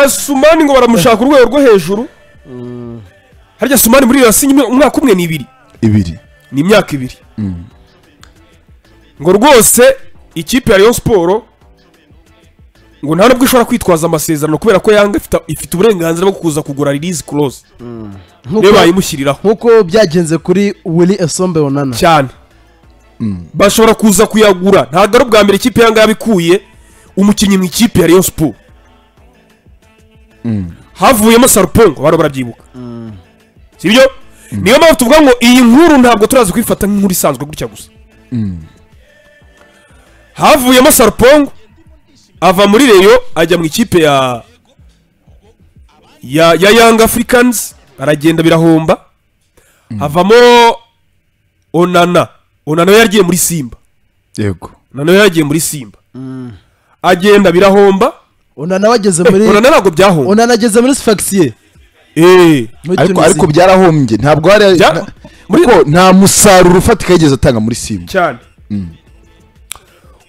Asumani ngo baramushaka urwego rwo hejuru. Harya Asumani muri yasinye umwaka umwe ni ibiri. Ibiri. Ni imyaka ibiri. Ngo rwose ikipe ya Rayon Sport ngo nta nubwo ishobora kwitwaza amasezerano kubera ko Yanga ifite uburenganzira bwo kuza kugura release clause. Niyo bayimushyiriraho. Nkuko byagenze kuri Willy Esombe Onana. Cyane. Bashobora kuza kuyagura. Ntabwo ari ubwa mbere ikipe Yanga yabikuye umukinnyi mu ikipe ya Rayon Sport. Havuyemo Sarpongo baro barabyibuka. Sibyo? Niyo mpamvu tuvuga ngo iyi nkuru ntabwo turazi kwifata nk'inkuru isanzwe gutya gusa. Havuyemo Sarpongo ava muri Rayon ajya mu ikipe ya Young Africans aragenda birahomba. Havamo Onana. Onana yagiye muri Simba. Yego. Onana yagiye muri Simba. Agenda birahomba. Onana wageze muri Onana ntabwo byahomba. Onana ageze muri Sfaxien. Ariko byarahombye ntabwo hari kuko nta musaruro ufatika yigeze atanga muri Simba. Cyane.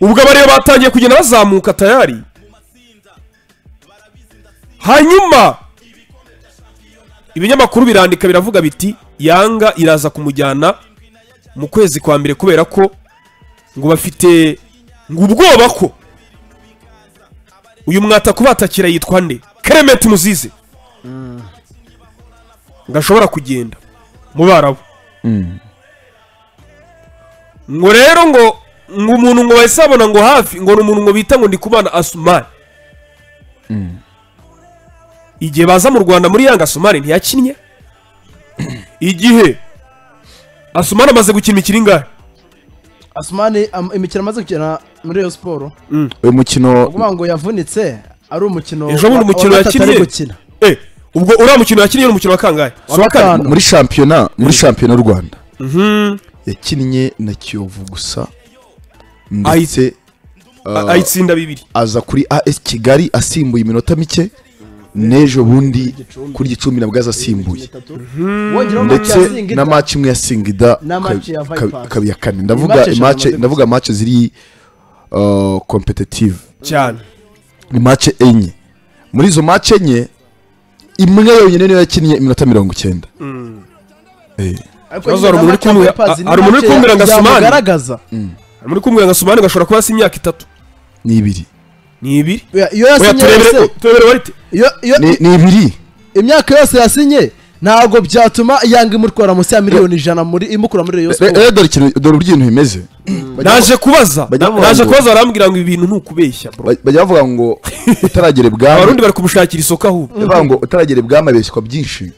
Ubwo abariyo batangiye kugenda bazamuka tayari. Hanyuma ibinyamakuru birandika biravuga biti Yanga iraza kumujyana mu kwezi kwa mbere kubera ko ngo bafite ngo ubwoba ko uyu mwata kubatakira yitwa nde Clement Muzize ngashobora kugenda mu Barabu. Ngo rero ngo umuntu ngo bayisabona ngo hafi ngo umuntu ngo bita ngo Ndikumana Asumani. Igihe baza mu Rwanda muri Yanga Asumani ntiyakinnye. Igihe Asumani amaze gukina imikino ingahe? Asumani imikino amaze gukina muri Rayon Sport. Uyu mukino uvuga ngo yavunitse ari umukino ejo bundi umukino yakinnye. Ubwo uriya mukino yakinnye ni umukino wa kangahe? Muri shampiyona, muri shampiyona y'u Rwanda. Yakinnye na Kiyovu gusa. Ndetse ayitsinda bibiri. Aza kuri AS Kigali asimbuye iminota mike. Nejo bundi kuri Gicumbi nabwo azasimbuye. Ndetse na match imwe ya Singida kabi ya kane. Ndavuga match, ndavuga match ziri competitive cyane. Ni match enye. Muri izo match enye imwe yonyine niyo yakinnye iminota 90. Hari umuntu uri kumbwira ngo Asumani garagaza. Muri kumbwira ngo Asumani gashobora kuba si imyaka itatu. Ni ibiri. Ni ibiri. Iyo yasinye ni ibiri. Imyaka yose yasinye ntabwo byatuma Yanga imutwara munsi ya miliyoni 100 muri imukura muri Rayon Sport. Dore ikintu, dore uburyo ibintu bimeze. Naje kubaza arambwira ngo ibintu nukubeshya bro. Bajya bavuga ngo utaragera ibwami. Abarundi bari kumushakira isoko ahubwo. Bavuga ngo utaragera ibwami abeshywa byinshi.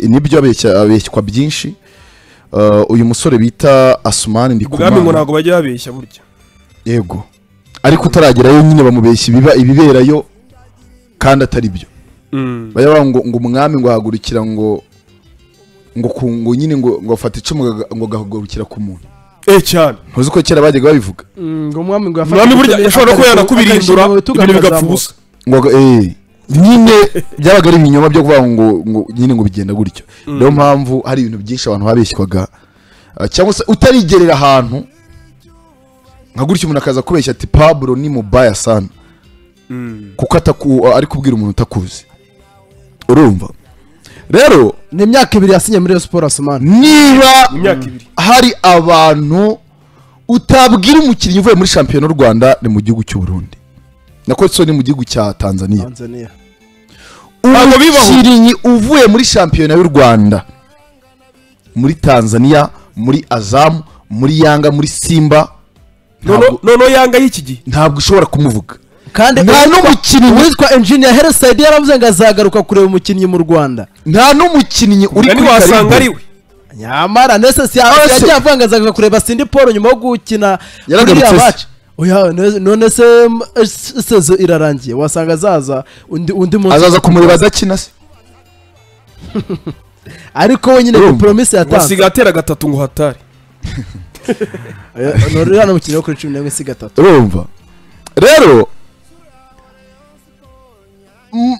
Nibyo abeshywa byinshi. Uyu musore bita Asumani Ndikumana. Ubwami ngo ntabwo bajya babeshya burya. Yego. Ariko utaragerayo nyine bamubeshya ibiberayo kandi atari byo. Bajya bavuga ngo umwami ngo ahagurukira ngo ngo nyine ngo afate icumu ngo agahagurukira ku muntu. Cyane. Ntuzi ko kera bajyaga babivuga. Ngo umwami ngo afate umwami burya yashobora ko yanakubirindura ibintu bigapfa ubusa. Ngo nyine byabaga ari ibinyoma byo kuvuga ngo nyine ngo bigenda gutyo. Niyo mpamvu hari ibintu byinshi abantu babeshywaga cyangwa se utarigerera ahantu nka gutyo umuntu akaza kubeshya ati Pablo ni mubaya sana. Kuko ari kubwira umuntu utakuzi. Urumva rero ni imyaka ibiri yasinye muri Rayon Sport Asumani. Niba hari abantu utabwira umukinnyi uvuye muri shampiyona y'u Rwanda ni mu gihugu cy'u Burundi. Nako so ni mu gihugu cya Tanzania. Umukinnyi uvuye muri shampiyona y'u Rwanda muri Tanzania, muri Azam, muri Yanga, muri Simba, no Yanga y'iki gihe ntabwo ushobora kumuvuga. Kandi nta n'umukinnyi witwa Engineer Hersaid yaravuze ngo azagaruka kureba umukinnyi mu Rwanda. Nta n'umukinnyi uri kuri wasanga ari we. Nyamara nese yagiye avuga ngo azagaruka kureba Cindy Paul nyuma yo gukina yaragarutse. Oya none se sezo irarangiye wasanga azaza undi munsi azaza kumureba adakina se. Ariko wenyine ku promise yatanze wasiga atera gatatu ngo hatari. None hano umukinnyi wo kuri 11 si gatatu. Urumva rero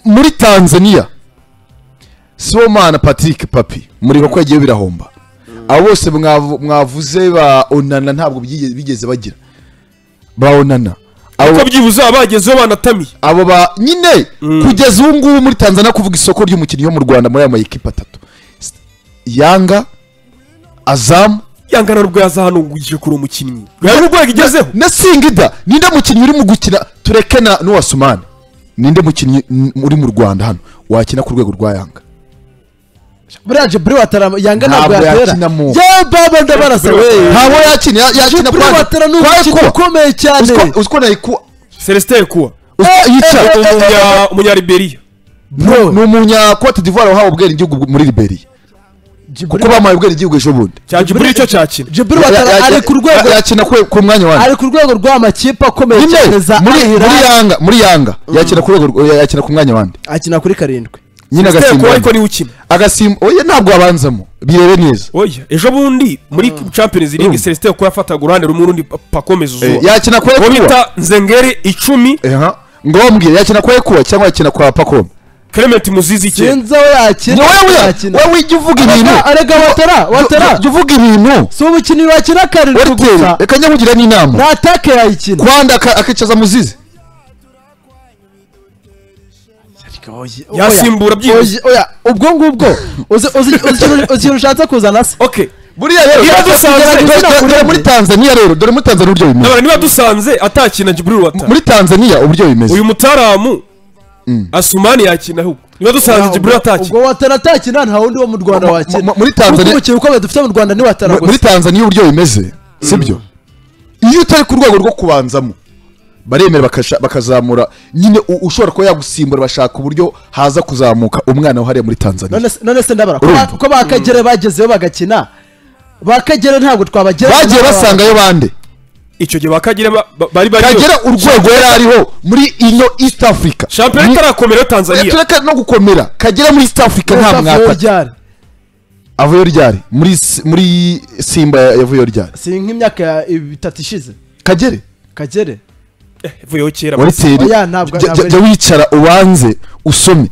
muri Tanzania Sibomana Patrick Papi muri ko yagiye birahomba. Abo bose mwavuze ba Onana ntabwo bigeze bagira. Ba Onana Kuko byibuze abagezeho banatamiye abo ba nyine kugeza ubu ngubu muri Tanzania kuvuga isoko ry'umukinnyi wo mu Rwanda muri aya mayikipe atatu Yanga, Azam. Yanga narubwo yaza hano nguje kuri umukinnyi yari urwego igezeho na Singida. Ninde mukinnyi uri mu gukina tureke na Nuwasumani, ninde mukinnyi uri mu Rwanda hano wakina ku rwego rwa Yanga? Buriya Jibril Watara Yanga ntabwo yatera. Ye baba ndabarasa we. Ntabwo yakina, yakina kwa Watara ni umukinnyi ukomeye cyane. Uziko nayiku Celestin Kuwa umunya Liberia. No, ni umunya Cote d'Ivoire wahawe ubwenge igihugu muri Liberia. Kuko bamaye ubwenge igihugu ejo bundi. Cya Jibril cyo cyakina. Jibril Watara ari ku rwego yakina ku mwanya wa. Ari ku rwego rw'amakipe akomeye cyane za muri Yanga yakina ku rwego yakina ku mwanya wande. Akina kuri 7. Nyina agasimba ariko ni ukina agasimba oya ntabwo abanzamo birebe neza oya ejo bundi muri Champions League Celestin ko yafataga uruhande rumwe urundi pakomeza uzuba yakina kwa Kuba bita Nzengeri 10 ngo mbwire yakina kwa Kuba cyangwa yakina kwa Pakome Clement Muzizi cye sinza we yakina wewe ujye uvuga ibintu arega Watara ujye uvuga ibintu si umukinnyi wakina 7 gusa reka nyamugira n'inama na atake yayikina kwanda akicaza Muzizi yasimbura byibuze oya ubwo ngubwo uzi ushatse kuzana se okay buriya rero dore muri Tanzania rero dore muri Tanzania uburyo bimeze niba dusanze atakina Jibril Watara muri Tanzania uburyo bimeze uyu mutaramu Asumani yakina ahubwo niba dusanze Jibril atakina ubwo Watara atakina nta wundi wo mu Rwanda wakina muri Tanzania umukino ukomeye dufite mu Rwanda ni Watara gusa muri Tanzania uburyo bimeze sibyo iyo utari ku rwego rwo kubanzamo baremera bakazamura nyine ushobora kuba yagusimbura bashaka uburyo haza kuzamuka umwana wahariye muri Tanzania. None se ndabara ko bakagere bagezeyo bagakina bakagere ntabwo twabagera bagiye basangayo bande icyo gihe bakagere bari kagera urwego yari ariho muri ino East Africa shampiyona itarakomera Tanzania tureka no gukomera kagera muri East Africa nta mwaka avuyo ryari muri Simba yavuyo ryari si nk'imyaka 3 ishize kagere vuyo kera oya ntabwo jya wicara ubanze usome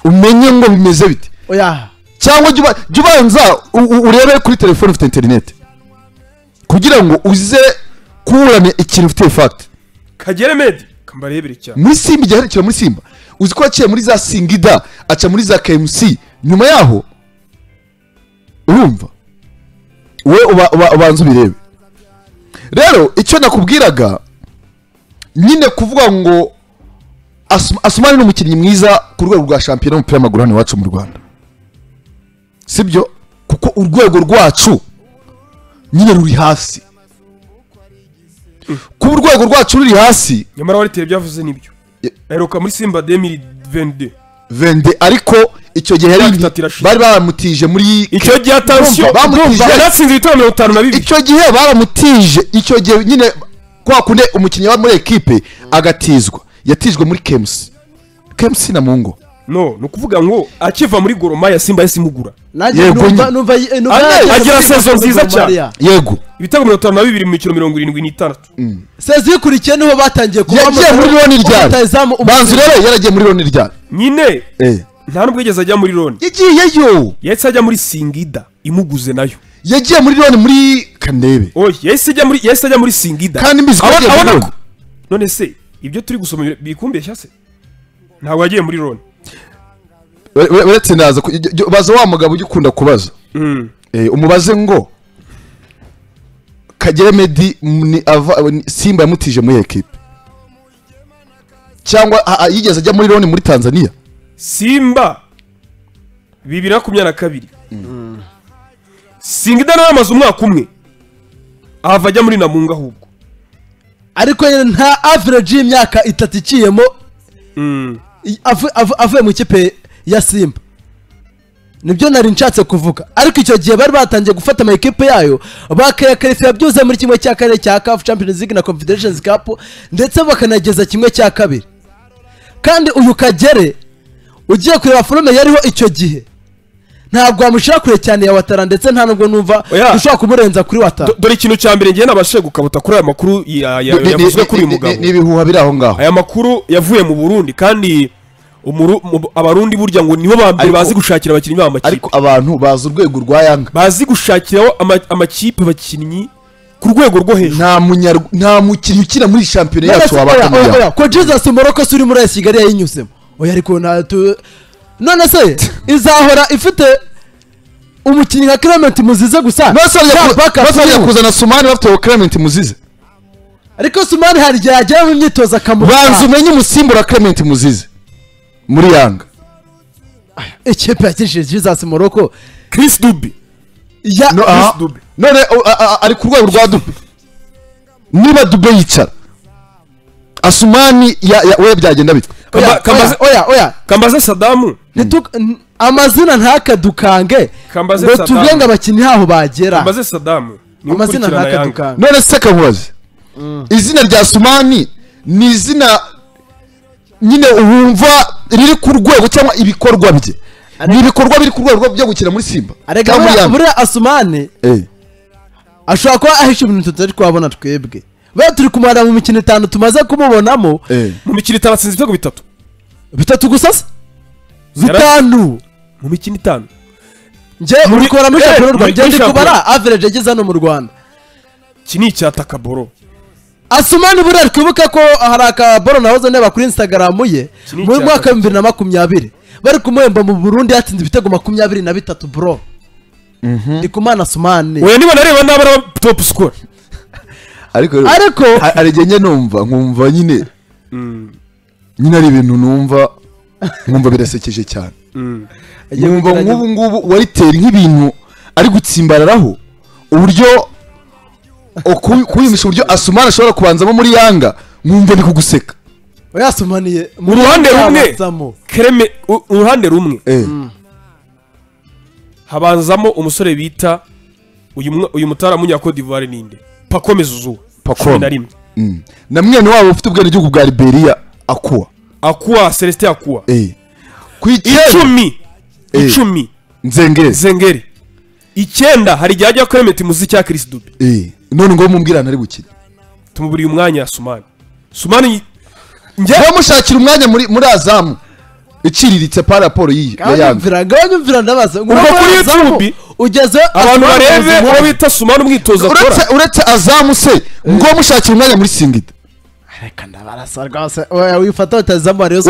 umenye ngo bimeze bite oya cyangwa jya ubanza urebe kuri telefone ufite internet kugira ngo uze kuburane ikintu ufite fact. Kagere Medi kambarebere cyane muri Simba igihe muri Simba uzi ko yaciye muri za Singida aca muri za KMC nyuma yaho urumva we ubanza ubirebe. Rero icyo nakubwiraga nyine kuvuga ngo Asumani ni umukinnyi mwiza ku rwego rwa shampiyona y'umupira w'amaguru hano iwacu mu Rwanda sibyo kuko urwego rwacu nyine ruri hasi kuba urwego rwacu ruri hasi nyamara wariteye byavuze nibyo aheruka muri Simba 2022 vende ariko icyo gihe bari baramutije muri icyo gihe attention baramutije ibitego 52 icyo gihe baramutije icyo gihe nyine kwa kunde umukinnyi wa muri equipe agatizwa yatijwe muri KMC na Mungo no nukuvuga ngo akiva muri Gor Mahia Simba yasimugura numva agira saison nziza cyane yego ibitego 52 mu mikino 76 saison ikurikiye niho batangiye kuba yagiye muri Loni ryari banzu rero yaragiye muri Loni ryari nyine nta nubwo yigeze ajya muri Loni yagiyeyo yahise ajya muri Singida imuguze nayo yagiye muri Loni muri Kandebe oya yahise ajya muri Singida kandi mbizi ko yagiye muri Loni none se ibyo turi gusoma bikumbeshya se ntabwo yagiye muri Loni uretse ndaza baza wa mugabo ujya ukunda kubaza umubaze ngo Kagere Medi Simba yamutije muri equipe cyangwa yigeze ajya muri Loni muri Tanzania Simba 2022 Singida nawe amaze umwaka umwe ahava ajya muri Namunga ahubwo ariko nta average y'imyaka 3 iciyemo avuye mu kipe ya Simba nibyo nari nshatse kuvuga ariko icyo gihe bari batangiye gufata ama equipe yayo bakayakarifiya byuze muri kimwe cya kane cya CAF Champions League na Confederations Cup ndetse bakanageza kimwe cya kabiri kandi uyu Kagere ugiye kureba forme yariho icyo gihe ntabwo wamushira kure cyane ya Watara ndetse nta nubwo numva ushobora kumurenza kuri Watara. Dore ikintu cya mbere ngiye nabashe gukabuta kuri aya makuru yavuzwe kuri uyu mugabo ni ibihuha biri aho ngaho. Aya makuru yavuye mu Burundi kandi abarundi burya ngo nibo bambere bazi gushakira abakinnyi b'amakipe, ariko abantu bazi urwego rwa Yanga, bazi gushakiraho amakipe abakinnyi ku rwego rwo hejuru. Nta mukinnyi ukina muri shampiyona yacu wabaka. Ko Jesus Morocco suri muri Kigali yayinyuzemo. Oya ariko none se izahora ifite umukinnyi nka Clement Muzize gusa. Basabye kuzana Sumani bafite Clement Muzize. Ariko Sumani hari igihe yajya mu myitozo akamuha. Banza umenye umusimbura Clement Muzize muri Yanga. Ikipe yakishije Jesus Morocco Chris Dube. Ya Chris Dube. None ari ku rwego rwa Dube. Niba Dube yicara Asumani ya we byagenda bite? Oya Kambaze Sadamu. Amazina ntakadukange. Ngo tuvuge abakinnyi aho bagera. Kambaze Sadamu. Amazina ntakadukange. None se kamubaze. Izina rya Sumani ni izina nyine wumva riri ku rwego cyangwa ibikorwa bye. Ni ibikorwa biri ku rwego byo gukina muri Simba. Arega muri Asumani ashobora kuba ahisha ibintu tutari twabona twebwe. Ba turi kumara mu mikino 5 tumaze kumubonamo. Mu mikino 5 atsinze ibitego bitatu. Bitatu gusa se? Bitanu. Mu mikino 5. Nje urikora muri shampiyona y'u Rwanda, ndi kubara average ageze hano mu Rwanda. Iki ni icyataka boro. Asumani buriya twibuka ko hari akaboro nahoze ndeba kuri Instagram ye mu mwaka wa 2020 bari kumuhemba mu Burundi yatsinze ibitego 23 bro. Ndikumana Asumani. Oya niba nareba nabara top score. Ariko arigenye numva nkumva nyine nyine ari ibintu numva nkumva birasekeje cyane. Numva nk'ubu ngubu waritera nk'ibintu ari gutsimbararaho uburyo kuyimisha uburyo Asumani ashobora kubanzamo muri Yanga nkumva ni kuguseka. Oya Asumani mu ruhande rumwe Kreme uruhande rumwe habanzamo umusore bita uyu mutara munya Cote d'Ivoire ninde Pacome Zuzu Pacome na mwene wabo ufite ubwene gihugu bwa Liberia Akua Celestin Akua ku icumi Nzengeri 9 hari igihe ajya Clement Muzi cya Chris Dube. None ngo mumbwirana ari gukina tumuburiye umwanya Sumani njye bamushakira umwanya muri Azamu iciriritse par rapport yiyo ya Yanga. Nganyumvira ndabaza ngo kuri YouTube ugeze abantu barebe uwo bita Sumani umwitozo akora uretse Azamu se ngo mushakira umwanya muri Singida. Reka ndabarasa rwose oya wifata utazamu ariyo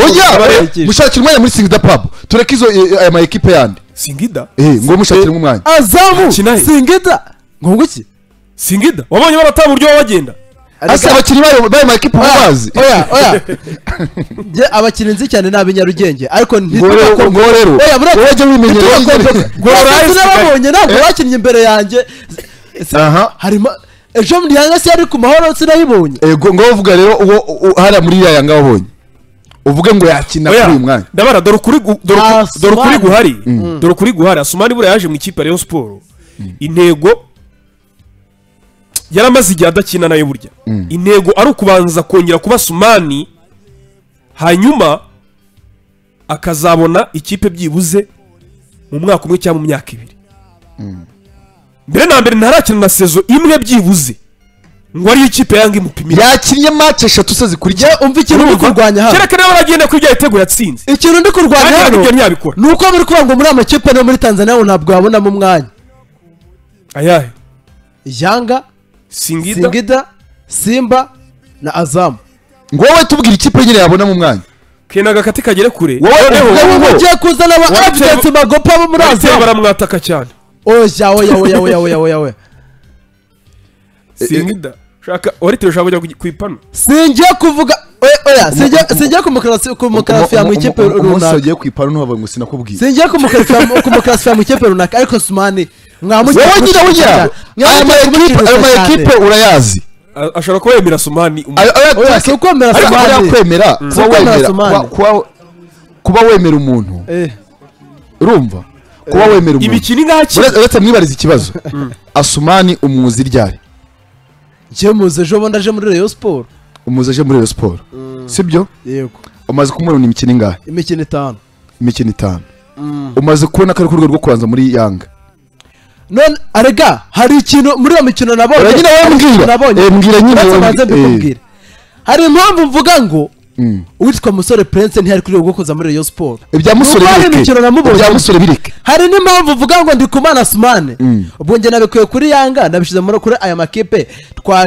mushakira umwanya muri Singida pub tureke izo aya ma equipe yandi Singida ngo mushakira umwanya Azamu Singida ngo nguki Singida wabonye barataba uburyo bagenda asa abakinnyi bayo ma equipe bazi. Oya je abakinnyi nzi cyane n'abinyarugenge ariko ngo rero oya wimenyera ngo ntabwo bakinnye imbere yanjye. Harimo ejo muri Yanga se ari ku mahoro sinayibonye. Ego ngo uvuga rero uwo hara muri Yanga wabonye uvuge ngo yakina kuri uyu mwanya. Ndabara dore kuri guhari dore kuri guhari Asumani buriya yaje mu ikipe Rayon Sport intego yaramaze igihe adakina nayo burya intego ari ukubanza kongera kuba Sumani hanyuma akazabona ikipe byibuze mu mwaka umwe cyangwa mu myaka 2. Mbere na mbere ntarakina na sezo imwe byibuze ngo ari ikipe Yanga imupimira. Yakinnye match 3 se zikurikira. Umva ikintu ndi kurwanya hano. Kereka nawe aragenda kwibya ibitego yatsinze. Ikintu ndi kurwanya hano nuko muri kuvuga ngo muri amakipe no muri Tanzania ntabwo yabonamo umwanya. Ayahe? Yanga, Singida, Simba na Azam. Ngo wowe tubwira ikipe nyine yabonamo umwanya. Kenaga kati kagere kure. Wowe ugiye kuzana aba Evidence Magopa bo muri Azam. Baramwataka cyane. Oya oya oya oya oya oya. Singida shaka waritiro shaka kujya kwipano. Singiye kuvuga oya singiye kumukarasi mu ikipe runaka. Umunsi ugiye kwipano ntuhavuye ngo sinakubwiye. Singiye kumukarasi mu ikipe runaka ariko Sumani mwamugiye. Aya ma equipe urayazi. Ashobora kuba yemera Sumani. Oya si ukwemera Sumani. Kwemera kuba wemera umuntu. Urumva? Kuba wemera umuntu. Imikino ingahe? Uretse mwibariza ikibazo. Asumani umuzi ryari? Njye muzi ejo bundi aje muri Rayon Sport. Umuzi aje muri Rayon Sport. Sibyo? Yego. Umaze kumubona imikino ingahe? Imikino 5. Imikino 5. Umaze kubona ko ari ku rwego rwo kubanza muri Yanga. None arega hari ikintu muri iyo mikino nabonye. Nyine wowe mbwira. Mbwira nyine wowe. Hari impamvu mvuga ngo Uwitwa Musore Prince ntiyari kuri ubwo kuza muri Rayon Sport. Ibya Musore bireke, ibya Musore bireke. Hari n'impamvu uvuga ngo Ndikumana Asumani, ubwo njye nabikuye kuri Yanga, nabishyize muri kuri aya makipe twa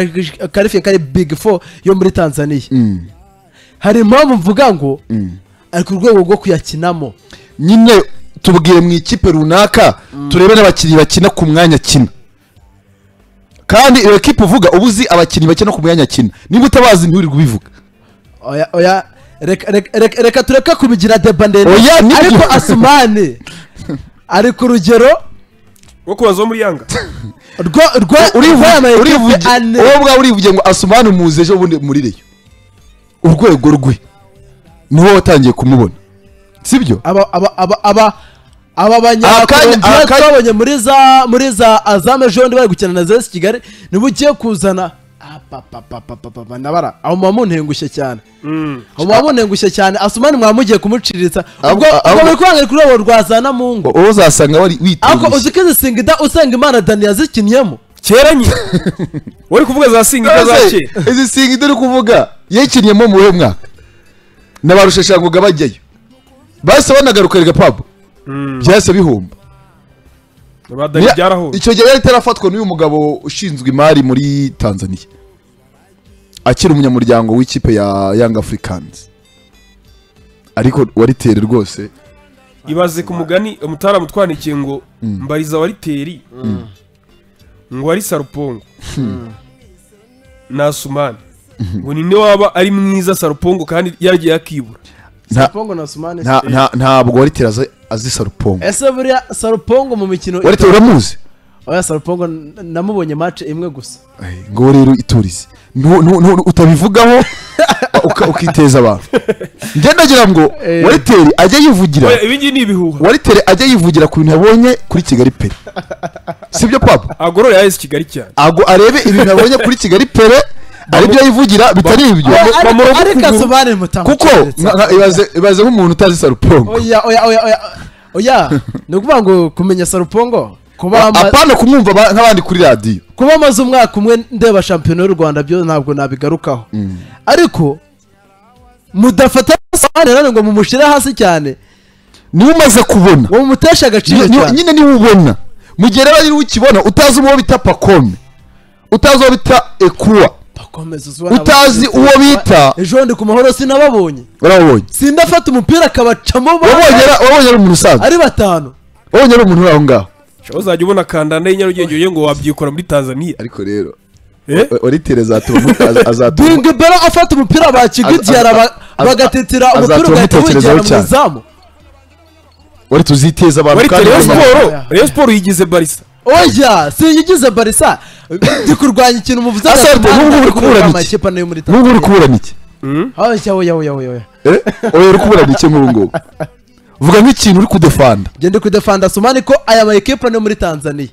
qualifié kari Big Four yo muri Tanzania. Hari impamvu mvuga ngo ari ku rwego rwo kuyakinamo. Nyine tubwiye mu ikipe runaka, turebe n'abakinnyi bakina ku mwanya akina. Kandi iyo ekipe uvuga uba uzi abakinnyi bakina ku mwanya akina, niba utabazi ntiwirirwe ubivuga. Oya oya, reka tureke kubigira débat ndende. Ariko Asumani ari ku rugero rwo kubaza muri Yanga. Urivugiye wowe ubwawe, urivugiye ngo Asumani umuzi ejo bundi muri Rayon. Urwego rwe niwo watangiye kumubona, sibyo? Aba banyakolombiya twabonye muri za Azam ejo bundi bari gukina na ZS Kigali, nibo ugiye kuzana ndabara aho muba muntengushye cyane, aho muba muntengushye cyane. Asumani mwaba mugiye kumuciriritsa ubwo muri kwanga kuri urwo rwazana mu ngo. Wowe uzasanga wari ariko witengushye. Uzi ko izi Singida usenga Imana Dani yazikinnyemo? Kera nyine wari kuvuga za Singida za kera. Izi Singida uri kuvuga yakinnyemo mu wuhe mwaka? Na ba Rusheshangoga bajyayo bahise banagaruka, rega pabo byahise bihomba. Ba Dani byarahomba. Icyo gihe yari itarafatwa n'uyu mugabo ushinzwe imari muri Tanzania, akiri umunyamuryango w'ikipe ya Young Africans, ariko waritere rwose. Ibaze ku mugani umutaramu utwandikiye ngo mbariza wariteri ngo ari Sarupongo na Asumani, ngo ninde waba ari mwiza? Sarupongo kandi yaragiye akibura. Sarupongo na Asumani? Ntabwo wariteri azi Sarupongo. Ese buriya Sarupongo mu mikino Wariteri uramuzi? Oya, Sarupongo namubonye match imwe gusa. Ngo rero iturize, utabivugaho ukiteza abantu. Njye ndagira ngo wariteri ajye yivugira. Oya, ibi ngibi ni ibihuha. Wariteri ajye yivugira ku bintu yabonye kuri Kigali Pele, sibyo papa? Agorora yaheze Kigali cyane. Ago arebe ibintu yabonye kuri Kigali Pele aribyo yivugira, bitari ibyo. Oya, Bamuroga ariko ukuguru. Asumani mutamu Kuko ibaze nk'umuntu utazi Sarupongo. Oya oya oya oya oya, ni ukuvuga ngo kumenya Sarupongo kuba Apana kumwumva nk'abandi kuri radiyo. Kuba amaze umwaka umwe ndeba shampiyona y'u Rwanda byo ntabwo nabigarukaho, ariko mudafata Asumani none ngo mumushyire hasi cyane. Niwe umaze kubona ngo mumuteshe agaciro cyane. Nyine niwe ubona, mu gihe rero ari ukibona utazi uwo bita Pakome, utazi uwo bita Ekuwa, Bakomeza uzubona utazi uwo bita Ejo bundi ku Mahoro sinababonye? Urabonye? Sindafata umupira akabacamo Wabonye ari umuntu usanzwe? Ari batanu. Wabonye ari umuntu uri aho ngaho? Uzajya ubona kandanda y'i Nyarugenge ugiye ngo wabyikora muri Tanzania. Ariko rero Eh? Oritere azatuma Bingi Bera afata umupira bakigidiyara bagatitira umupira azatuma ugahita mutekerezaho winjira mu cyane. izamu. Wari tuziteza abantu Wari kandi Rayon barimo- Sport, Rayon Sport yigize Barca. Oya, sinyigize Barca, ndi kurwanya ikintu muvuze. Asante, nk'ubu uri kuburana iki? Amakipe nayo muri Nk'ubu uri kuburana iki? Oya oya oya oya oya. Eh? Oya, uri kuburana iki nk'ubu ngubu? Vuga nk'ikintu uri kudefanda. Gende kudefanda Asumani ko aya ma ekipe no muri Tanzania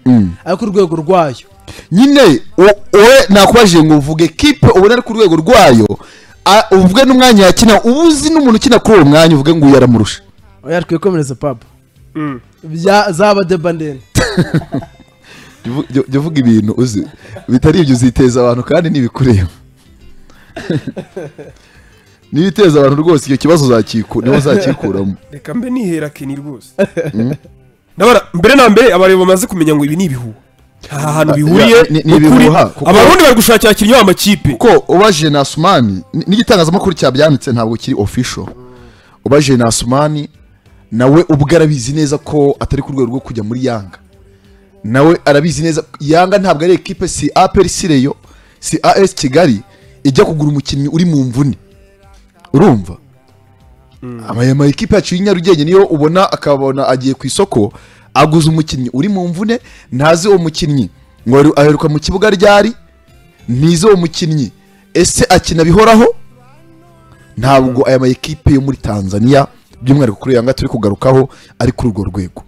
ari ku rwego rwayo. Nyine wowe nakubajije ngo uvuge kipe ubona ari ku rwego rwayo, uvuge n'umwanya yakina, uba uzi n'umuntu ukina kuri uwo mwanya, uvuge ngo uyu aramurusha. Oya, twikomereze papa, bya zaba débat ndende. Jya uvuga ibintu uzi, bitari ibyo uziteza abantu kandi ntibikureba. Niba iteza abantu rwose icyo kibazo niwe uzakikuramo. Reka mbe nihera Keni rwose. Ndabara mbere na mbere abareba bamaze kumenya ngo ibi ni ibihuha, nta hantu bihuriye Ni n'ukuri. ibihuha, kuko- Abarundi bari gushakira abakinnyi b'amakipe. Kuko ubajije na Asumani n'igitangazamakuru cyabyanditse ntabwo kiri official, ubajije na Asumani nawe ubwo arabizi neza ko atari ku rwego rwo kujya muri Yanga. Nawe arabizi neza, Yanga ntabwo ari ekipe, si APR, si Rayon, si AS Kigali ijya kugura umukinnyi uri mu mvune. Urumva aya ekipe yacu y'i Nyarugenge niyo ubona akabona agiye ku isoko aguze umukinnyi uri mu mvune, ntazi uwo mukinnyi ngo aheruka mu kibuga ryari, ntizi uwo mukinnyi ese akina bihoraho. Ntabwo aya ma ekipe yo muri Tanzania, by'umwihariko kuri Yanga turi kugarukaho, ari kuri urwo rwego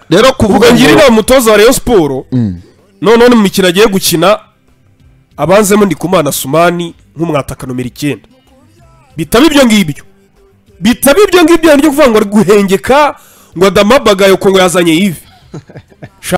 rero kuvuga Ubwo ngira ngo inama umutoza wa Rayon Sport, noneho ni mu mikino agiye gukina abanzemo Ndikumana Sumani nk'umwataka nomero 9. Bitaba ibyo ngibyo byo kuvuga ngo ari guhengeka ngo Adama Bagayo ngo yazanye Yves.